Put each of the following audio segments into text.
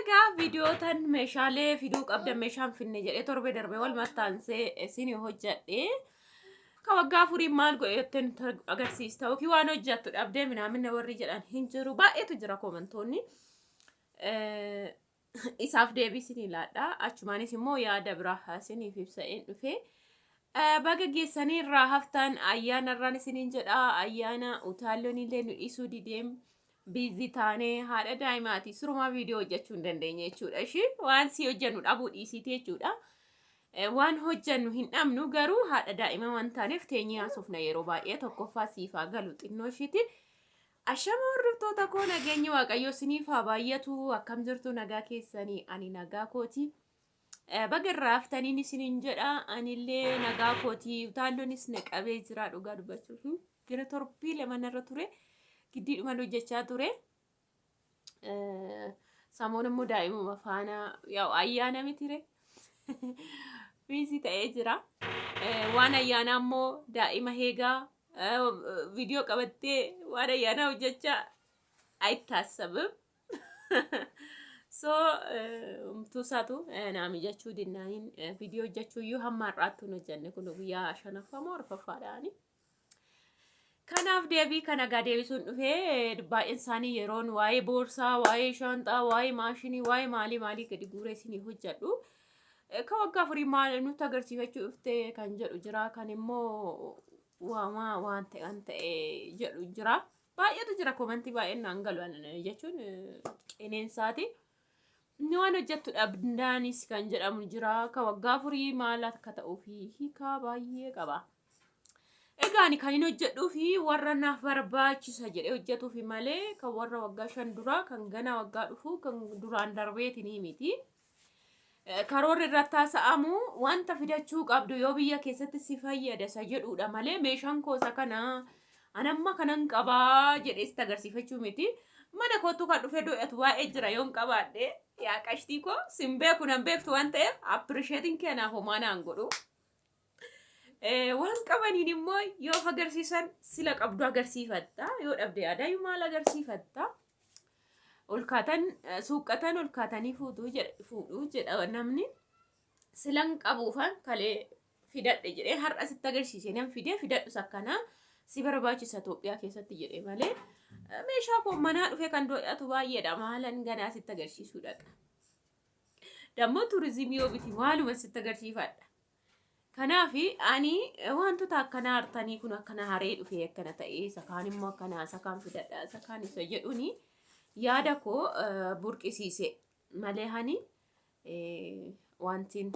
Egaa viidiyootan meeshaalee fiduu qabdan meeshaan finne jedhee torbee darbee wal maxxansee isin hojjadhe. Ka waggaa afurii maal godhe jettee nutti agarsiista yookiin waan hojjattu dhabdee minaaminna warri jedhan hin jiru. Baay'eetu jira koomantoonni. Isaaf deebii isinii laadha. Achumaanis immoo yaada biraa isiniif ibsa'een dhufe. Baga geessanii irraa haftan ayyaana irraan isiniin jedha. Ayyaana utaalloon illee nu dhiisuu dideem. Biizii taanee haadha daa'imaati. Sirumaa viidiyoo hojjechuu hin dandeenye jechuudha. Ishii waan si hojjennu dhabuu dhiisiiti jechuudha. Waan hojjennu hin dhabnu garuu haadha daa'ima waan taaneef teenyee haasofna yeroo baay'ee tokkoffaa siif haa galu xinnoo ishiiti. Ashama hordoftoota koo, nageenyi Waaqayyoo isiniif haa baay'atu. Akkam jirtu? Nagaa keessanii? Ani nagaa kooti. Baga irraa haftaniin isiniin jedha. Anillee nagaa kooti. Utaallonis na qabee jira dhugaa dubbachuuf. Gara torbii 2 narra ture. Giddiidhuman hojjechaa ture. Samoon immoo daa'imuma faana yaa'u ayyaana mitire. Biizii ta'ee jira. Waan ayyaanaa immoo daa'ima heegaa viidiyoo qabattee waan ayyaanaa hojjechaa ayitaasabim. So tuusaatu naa mijachuu dinnaaniin viidiyoo hojjechuu iyyuu hamma har'aatti hin hojjenne, kun guyyaa shanaffaa moo arfaffaadhaani. Kanaaf deebii kana gaa deebisuun dhufee. Baay'een isaanii yeroon waa'ee boorsaa, waa'ee shaanxaa, waa'ee maashinii, waa'ee maalii maalii gadi guuree isinii hojjedhu. Kan waggaa afurii maal nutti agarsiifachuu dhufte kan jedhu jira. Kan immoo waamaa waan ta'e waan ta'e jedhu jira. Baay'eetu jira, komantii baay'een naan galu jechuun qineensaati. Inni waan hojjettu dhabdaanis kan jedhamu jira. Kan waggaa afurii maal akka ta'uu fi hiikaa baay'ee qaba. Egaa ani kan hin hojjedhuu fi warra naaf barbaachisa jedhee hojjetuufi malee kan warra waggaa 5 duraa, kan ganaa waggaa dhufu, kan duraan darbeetinii miti. Karoorri irratti haasa'amu wanta fidachuu qabdu yoo biyya keessatti si fayyada isa jedhuudha malee meeshaan koo isa kana an amma kanan qabaa jedhee sitti agarsiifachuu miti. Mana kootu kan dhufee do'atu baay'ee jira yoon qabaadhe, yaa qashtii koo sin beeku nan beektu waan ta'eef appirisheetiin kee naaf homaa naan godhu. Waan qabaniin immoo yoo of agarsiisan sila qabdu agarsiifatta. Yoo dhabde yaadayyuu maal agarsiifatta? Ol kaatan suuqqatan ol kaatanii fuutuu jedha fuudhuu jedha namni. Silan qabuufan kalee fidadhe jedhee har'a sitti agarsiise nan fidee fidadhus akkanaa si barbaachisa Itoophiyaa keessatti jedhee malee meeshaa koo manaa dhufee kan doo'atu baay'eedha, maalan ganaa sitti agarsiisuu dhaqa. Dammoo turizimii yoo biti maaluma sitti agarsiifadha. Kanaaf ani wantoota akkanaa hartanii kun akkana haree dhufee akkana ta'ee isa kaan immoo akkana isa kaan fidadha isa kaan isa jedhuni yaada koo burqisiise malee hani wantiin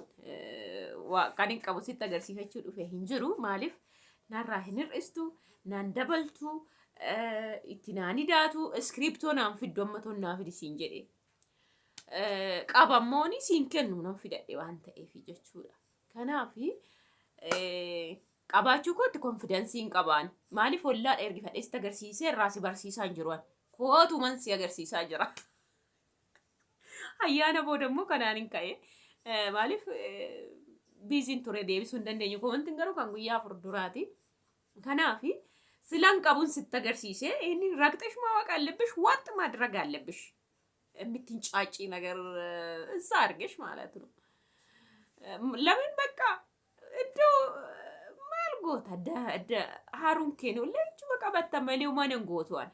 kan hin qabu sitti agarsiifachuu dhufe hin jiru. Maaliif narraa hin hir'istu, naan dabaltu, itti naan hidaatu, iskiriiptoo naan fiddu amma toon naa fidi siin jedhe. Qabammooni siin kennu nan fidadhe waan ta'eef jechuudha. Kanaaf qabaachuu kootti konfidansii hin qabaan. Maaliif ollaadha ergifadhee sitti agarsiisee irraa si barsiisaa hin jiru. Kootuman si agarsiisaa jira. Ayyaana booda immoo kanaan hin ka'e. Maaliif biiziin ture, deebisuu hin dandeenyu. Komantiin garuu kan guyyaa 4 duraati. Kanaaf silan qabuun sitti agarsiise inni ragxesh ማወቅ አለብሽ፣ ዋጥ ማድረግ አለብሽ፣ የምትንጫጪ ነገር እዛ አድርገሽ ማለት ነው። ለምን በቃ እንደው maal goota haaruun keenu leencu qabatta malee mana hin gootu ana.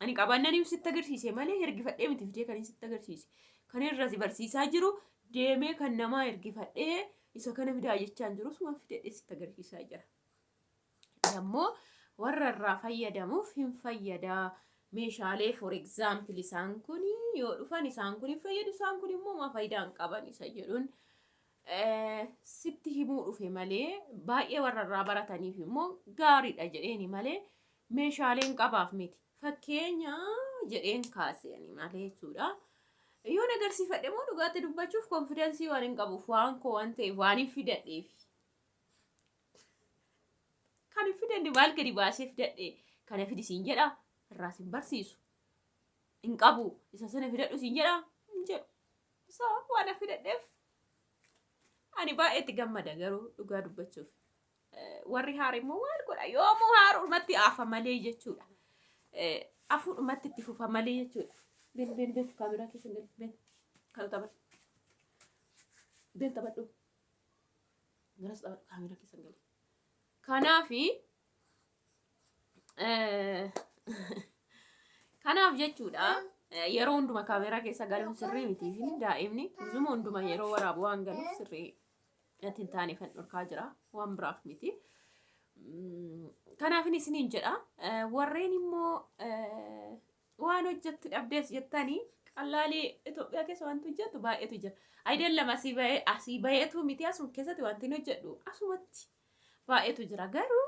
Ani qabaannaan sitti agarsiise malee ergifadhee miti fidee kan sitti agarsiise. Kan irra si barsiisaa jiru deemee kan namaa ergifadhee isa kana fidaa jechaa hin jiru, suma fidadhee sitti agarsiisaa jira. Ammoo warra irraa fayyadamuuf hin fayyadaa. Meeshaalee for example isaan kun yoo dhufan isaan kun hin fayyadu, isaan kun immoo maa faayidaa hin qaban isa jedhuun sitti himuu dhufe malee baay'ee warra irraa barataniif immoo gaariidha jedheeni malee meeshaaleen qabaaf miti. Fakkeenya jedheen kaaseen malee jechuudha. Yoon agarsiifadhe immoo dhugaatti dubbachuuf konfidansii waan hin qabuuf, waan koo waan ta'eef waan hin fidadheef. Kan hin fidanne maal gadi baasee fidadhe kana fidi siin jedha, irraa sin barsiisu. Hin qabu isa sana fidadhu siin jedha hin jedhu. So waan hin fidadheef ani baay'ee itti gammada garuu dhugaa dubbachuuf. Warri haara immoo maal godha, yoomuu haarumatti afa malee jechuudha. Afuudhumatti itti fufa malee jechuudha. Ben ben ben kaameraa keessa hin galin ben kana taphadhu. Ben taphadhu. Garas taphadhu kaameraa keessa hin galin. Kanaafi kanaaf jechuudha yeroo hunduma kaameraa keessa galuun sirrii miti fi daa'imni zuma hunduma yeroo waraabu waan galuuf sirrii natti hin taane kan dhorkaa jira waan biraaf miti. Kanaafin isiniin jedha warreen immoo waan hojjettu dhabdees jettanii qallaalii Itoophiyaa keessa wanti hojjettu baay'eetu jira. Ayidellam asii bahee asii baheetu miti asuma keessatti wanti hin hojjedhu asumatti baay'eetu jira garuu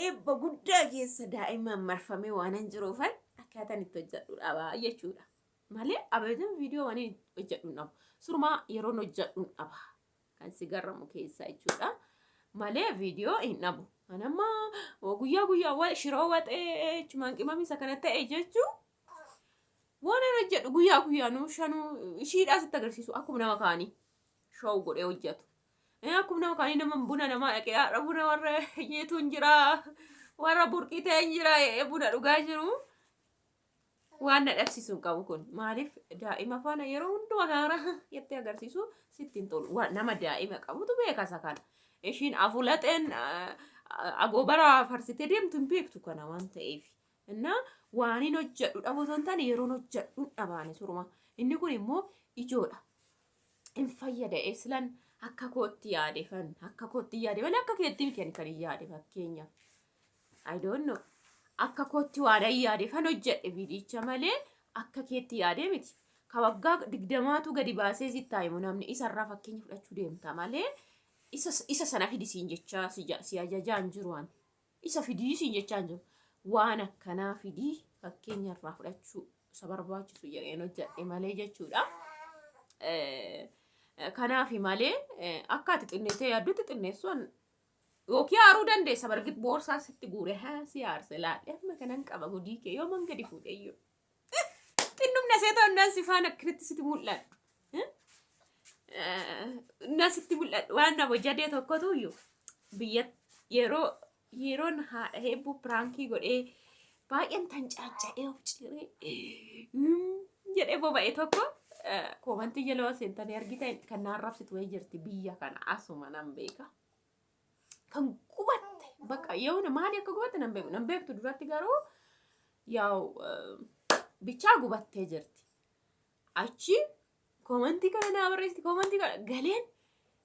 eebba guddaa keessa daa'imman marfamee waanan jiruufan akkaataan itti hojjedhu dhabaa jechuudha. Malee abadan viidiyoo waan hojjedhu hin dhabu. Surumaa yeroon hojjedhu hin dhaba. Kan si garramu keessaa jechuudha. Malee viidiyoo hin dhabu. Kan amma guyyaa guyyaa shiroo waxee jechumaan qimamii isa kana ta'e jechuu waan ani hojjedhu guyyaa guyyaa nuu shanuu ishiidhaa sitti agarsiisu akkuma nama kaanii show godhee hojjetu. Akkuma nama kaanii nama buna namaa dhaqee haadha buna warra nyeetuun jira warra burqii ta'een jira buna dhugaa jiru. Waan na dhabsiisu hin qabu kun maaliif daa'ima faana yeroo hundumaa kaara jettee agarsiisu sitti hin tolu. Waan nama daa'ima qabutu beeka isa kana. Ishiin afulaxeen agoobara farsitee deemtu hin beektu kana waan ta'eef. Innaa waan hin hojjedhu dhabu osoo hin taane yeroon hojjedhu hin dhabaane suruma. Inni kun immoo ijoodha. Hin fayyada silan akka kootti yaade fan akka kootti yaade malee akka keetti miti ani kan hin yaade fakkeenyaaf. I don't know. Akka kootti waan hin yaade fan hojjedhe viidicha malee akka keetti yaade miti. Ka waggaa 20tu gadi baasee sitti himu namni isarraa fakkeenya fudhachuu deemta malee isa sana fidi siin jechaa si ajajaa hin jiru ani. Isa fidii siin jechaa hin jiru. Waan akkanaa fidii fakkeenya irraa fudhachuu isa barbaachisu jedheen hojjedhe malee jechuudha. Kanaafi malee akka ati xinneessitee yaaddutti xinneessuun yookiin aaruu dandeessa bargit boorsaa sitti guure haa si aarse laadhe amma kanan qaba gudii kee yoo man gadi fuudhe iyyuu. Xinnumna see ta'u si faana akkasitti sitti mul'adhu. Na sitti mul'adhu waan nama jadee tokkotu iyyuu biyya yeroo yeroon haadha heebbuu piraankii godhee baay'een tancaaca'ee of ciree jedhee boba'e tokko koomantii jala waan seentanii argitan kan na arrabsitu wayii jirti biyya kana asuma nan beeka. Kan gubatte bakka yoona maali akka gubatte nan beeku nan beektu duratti garuu yaa'u bichaa gubattee jirti. Achi koomantii kana naa barreessiti koomantii kana galeen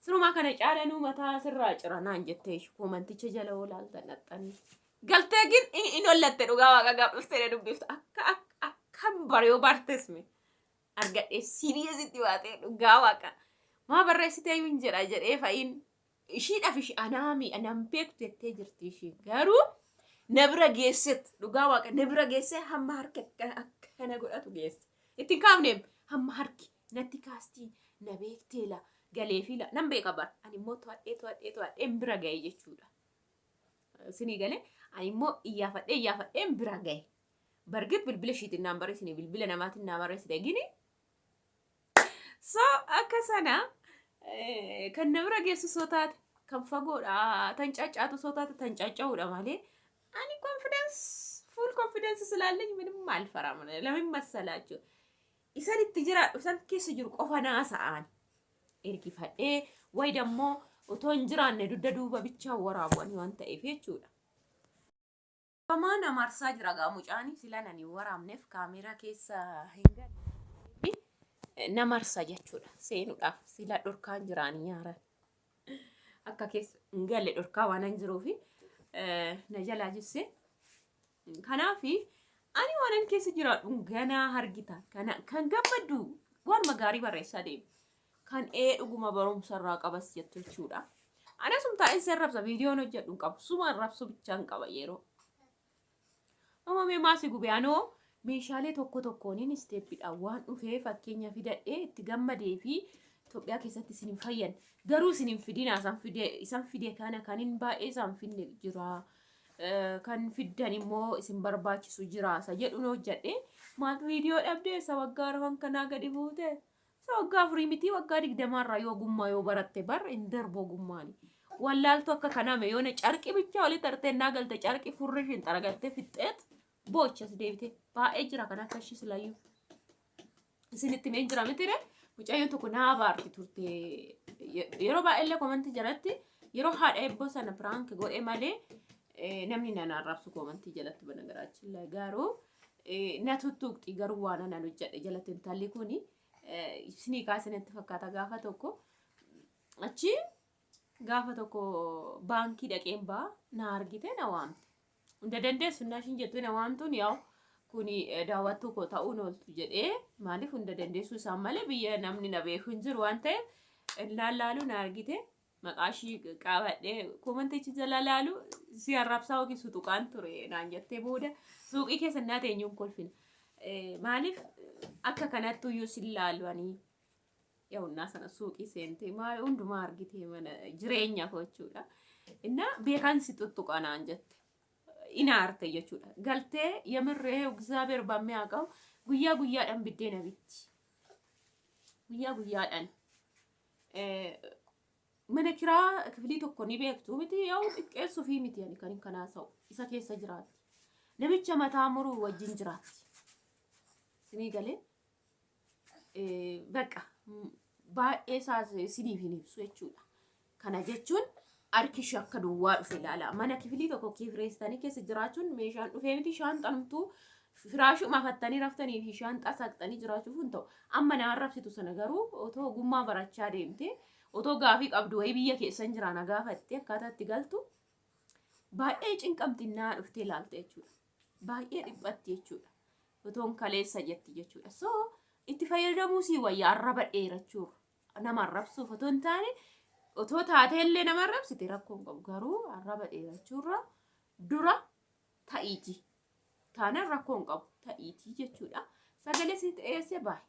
sirumaa kana caalanuu mataa sirraa cira naan jettee ishee koomanticha jala olaaltan dhaxxanii. Galtee gin in ollatte dhugaa waaqa gaaf dhuftee na dubbiftu akka akkam bare yoo bartesme argadhee siiriyeesitti baatee dhugaa waaqa maa barreessitee hin jedha jedhee fa'iin ishiidhaaf ishii anaami anaan beektu jettee jirti ishii garuu na bira geesset dhugaa waaqa na bira geessee hamma harka akkana godhatu geesse itti hin kaafneem hamma harki natti kaastii na beekteela galeefiila nan beeka bar ani immoo to'adhee to'adhee to'adheen bira ga'e jechuudha. Isinii galee ani immoo iyyaafadhee iyyaafadheen bira ga'e. Bargit bilbila ishiitiin naan barreessine bilbila namaatiin naa barreessite gini. So akka sana kan na bira geessu soo taate kan fagoodha tan caccaatu soo taate tan cacca'uudha malee ani confidence full confidence ስላለኝ ምንም አልፈራም። ለምን መሰላችሁ? Isan itti jiraadhu isan keessa jiru qofa naasa'aan ergifadhee way dammoo otoo hin jiraanne dugda duuba bichaa waraabu'anii waan ta'eef jechuudha. Kamaa na marsaa jira gaa mucaani silan ani waraabneef kaameeraa keessa hin galle na marsa jechuudha seenuudhaaf sila dhorkaan jiraanii nyaaran akka keessa hin galle dhorkaa waan hin jiruufi na jalaa jisse. Kanaafi ani waanan keessa jiraadhu ganaa hargita kana kan gammaddu waanuma gaarii barreessaa deemu kan ee dhuguma barumsa irraa qabas jettu jechuudha. Ani asum taa'een si arrabsa viidiyoon hojjedhu hin qabu suma arrabsu bichaan qaba yeroo. Uumamee maasi gube anoo meeshaalee tokko tokkooniin isteeppiidhaan waan dhufee fakkeenya fidadhee itti gammadee fi Itoophiyaa keessatti isin hin fayyan garuu isin hin fidinaa isan fide kana kan hin baay'ee isaan finne jira. Kan fiddan immoo isin barbaachisu jira isa jedhuun hojjedhe maaltu viidiyoo dhabdee isa waggaa arfan kanaa gadi buute isa waggaa 4 miti waggaa 20rraa yoo ogummaa yoo baratte bar hin darbu ogummaani. Wallaaltu akka kanaa mee yoona carqii bichaa walitti hartee naa galte carqii furri ishiin xaragattee fixxeet boochas deebite baay'ee jira kan akka ishii silayyuu. Isinitti himeen jira mitire, mucayyoon tokko naa abaarti turte. Yeroo baay'eellee komantii jalatti, yeroo haadha eebboo sana prank godhe malee namni nan arrabsu komantii jalatti bana garaachilla. Garuu na tuttuqxi, garuu waan anan hojjedhe jalatti intalli kuni isinii kaasinitti fakkaata. Gaafa tokko achi gaafa tokko baankii dhaqeen baa na argite, na waamte. Hunda dandeessu innaa ishiin jettu na waamtuun, yaa'u kuni daawwattuu koo ta'uun ooltu jedhee, maaliif hunda dandeessuu isaan malee biyya namni na beeku hin jiru waan ta'eef illaan laaluu na argite. Maqaa ishii qabadhee komantichi jala laalu, si arrabsaa yookiin sutuqaan ture naan jettee, booda suuqii keessa naa teenyuun kolfina. Maaliif akka kanatti iyyuu sin laalu yaa'unnaa sana suuqii seentee maal hundumaa argitee mana jireenya koo jechuudha. Innaa beekan si tuttuqa naan jette. Inaarte jechuudha. Galtee yamirree እግዚአብሔር በሚያውቀው guyyaa guyyaadhaan biddeena bitti. Guyyaa guyyaadhaan. Mana kiraa kifilii tokko ni beektu miti, yaa'u xiqqeessuu fi miti ani kan kanaa sa'u isa keessa jiraatti. Namicha mataa muruu wajjin jiraatti. Sinii galee bakka baay'ee isaa isiniif hin ibsu jechuudha. Kana jechuun harki ishee akka duwwaa dhufe ilaala. Mana kifilii tokko kireessitanii keessa jiraachuun meeshaan dhufee miti, shaanxamtuu firaashuma afattanii raftanii fi shaanxaa saaqxanii jiraachuuf hin ta'u. Amma na arrabsitu sana garuu otoo ogummaa barachaa deemte, otoo gaafii qabdu wayii biyya keessan jira na gaafatte, akkaataa itti galtu baay'ee cinqamtinnaa dhuftee ilaalte jechuudha. Baay'ee dhiphatti jechuudha. Otoon kaleessa jetti jechuudha. So itti fayyadamuu sii wayya arraba dheerachuurra. Nama arrabsuuf otoo hin taane, otoo taateellee nama arrabsite rakkoo hin qabu. Garuu arraba dheerachuurra dura ta'iiti. Taanaan rakkoo hin qabu, ta'iitii jechuudha. Sagalee si dhiyeesse baay'ee.